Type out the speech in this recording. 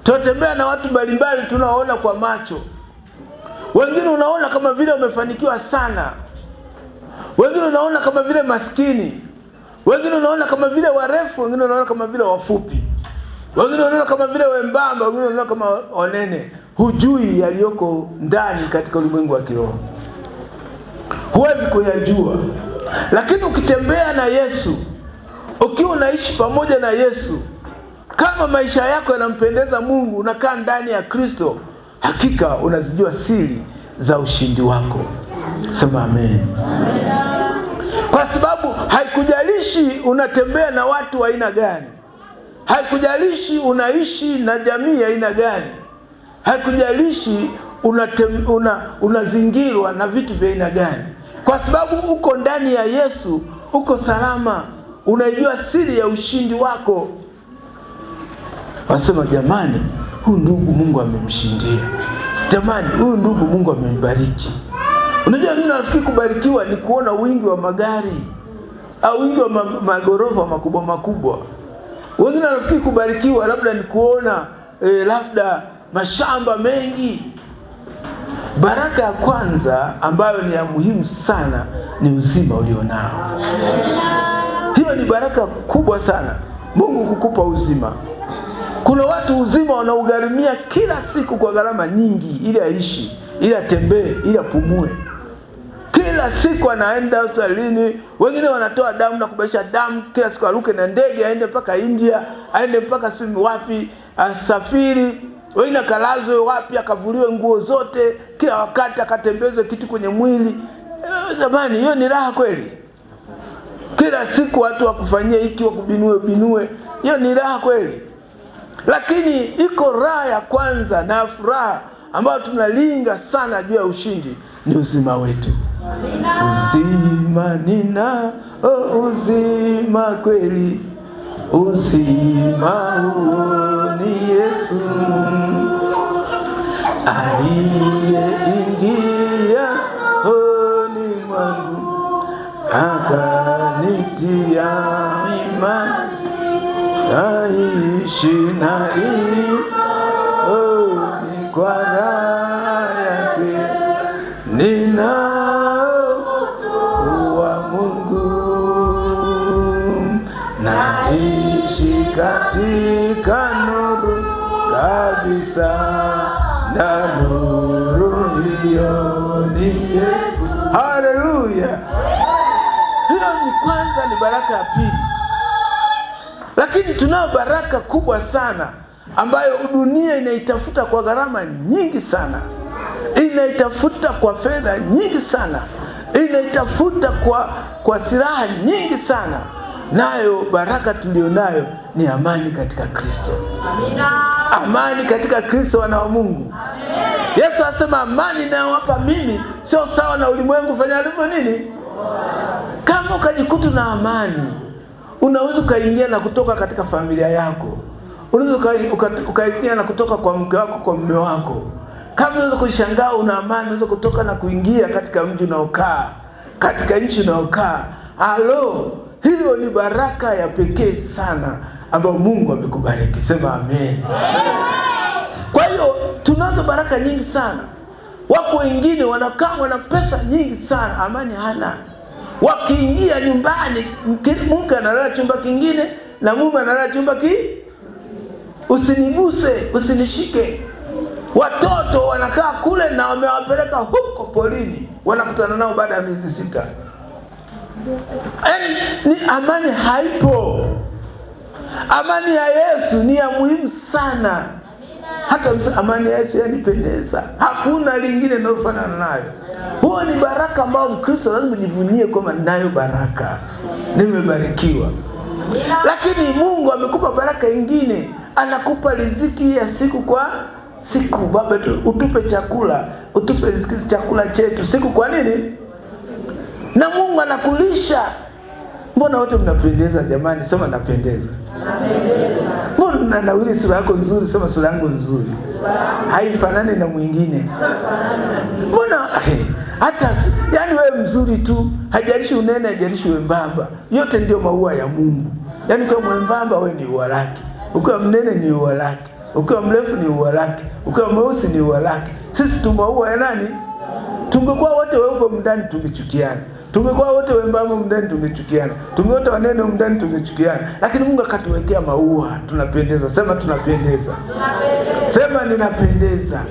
Tunatembea na watu mbalimbali tunaoona kwa macho. Wengine unaona kama vile wamefanikiwa sana, wengine unaona kama vile maskini, wengine unaona kama vile warefu, wengine unaona kama vile wafupi, wengine unaona kama vile wembamba, wengine unaona kama wanene. Hujui yaliyoko ndani katika ulimwengu wa kiroho, huwezi kuyajua. Lakini ukitembea na Yesu, ukiwa unaishi pamoja na Yesu, kama maisha yako yanampendeza Mungu, unakaa ndani ya Kristo, hakika unazijua siri za ushindi wako. Sema amen. Kwa sababu haikujalishi unatembea na watu wa aina gani, haikujalishi unaishi na jamii ya aina gani, haikujalishi unazingirwa na vitu vya aina gani, kwa sababu uko ndani ya Yesu, uko salama, unaijua siri ya ushindi wako. Wasema jamani, huyu ndugu Mungu amemshindia, jamani, huyu ndugu Mungu amembariki. Unajua, mimi nafikiri kubarikiwa ni kuona wingi wa magari au wingi wa magorofa makubwa makubwa. Wengine wanafikiri kubarikiwa labda ni kuona labda mashamba mengi. Baraka ya kwanza ambayo ni ya muhimu sana ni uzima ulionao. Hiyo ni baraka kubwa sana, Mungu kukupa uzima. Kuna watu uzima wanaugharimia kila siku kwa gharama nyingi, ili aishi, ili atembee, ili apumue. Kila siku anaenda hospitalini, wengine wanatoa damu na kubadilisha damu kila siku, aruke na ndege aende mpaka India, aende mpaka sijui wapi, asafiri. Wengine akalazwe wapi, akavuliwe nguo zote, kila wakati akatembezwe kitu kwenye mwili. Zamani hiyo ni raha kweli? Kila siku watu wakufanyie hiki, wakubinue binue, hiyo ni raha kweli? Lakini iko raha ya kwanza na furaha ambayo tunalinga sana juu ya ushindi ni uzima wetu. Uzima nina uzima kweli, uzima huo ni Yesu aliyeingia rohoni mwangu akanitia imani, naishi na ni kwa raha yake, ninao wa Mungu, naishi katika nuru kabisa, na nuru hiyo ni Yesu. Haleluya! Hiyo ni kwanza, ni baraka ya pili. Lakini tunayo baraka kubwa sana ambayo dunia inaitafuta kwa gharama nyingi sana, inaitafuta kwa fedha nyingi sana, inaitafuta kwa silaha nyingi sana. Nayo baraka tulionayo ni amani katika Kristo. Amina. Amani katika Kristo, wana wa Mungu. Amen. Yesu asema amani ninayowapa mimi sio sawa na ulimwengu fanya alivyo nini. Kama ukajikuta na amani, unaweza ukaingia na kutoka katika familia yako, unaweza ukaingia na kutoka kwa mke wako, kwa mume wako. Kama unaweza kushangaa una amani, unaweza kutoka na kuingia katika mji unaokaa, katika nchi unaokaa. Halo, hiyo ni baraka ya pekee sana ambayo Mungu amekubariki. Sema amen. Kwa hiyo tunazo baraka nyingi sana. Wako wengine wanakaa wana pesa nyingi sana, amani hana. Wakiingia nyumbani, mke analala chumba kingine na mume analala chumba usiniguse, usinishike. Watoto wanakaa kule na wamewapeleka huko polini, wanakutana nao baada ya miezi 6. Yaani ni amani haipo. Amani ya Yesu ni ya muhimu sana. Hata amani ya Yesu yanipendeza, hakuna lingine linalofanana nayo. Huo ni baraka ambayo Mkristo lazima ujivunie kwamba ninayo baraka, nimebarikiwa. Lakini Mungu amekupa baraka nyingine, anakupa riziki ya siku kwa siku. Baba tu utupe chakula, utupe riziki chakula chetu siku kwa nini? Na Mungu anakulisha. Mbona wote mnapendeza jamani? Sema napendeza. Mbona unanawiri sura yako nzuri? Sema sura yangu nzuri, haifanani na mwingine. Mbona hata yani wewe mzuri tu, haijalishi unene, haijalishi wembamba, yote ndio maua ya Mungu. Yaani ukiwa mwembamba wewe ni ua lake, ukiwa mnene ni ua lake, Ukiwa mrefu ni ua lake, ukiwa mweusi ni ua lake. Sisi tumaua ya nani? Tungekuwa wote weupe mndani tungechukiana, tungekuwa wote wembamba mndani tungechukiana, tungekuwa wanene mndani tungechukiana, lakini Mungu akatuwekea maua, tunapendeza. Sema tunapendeza, sema ninapendeza.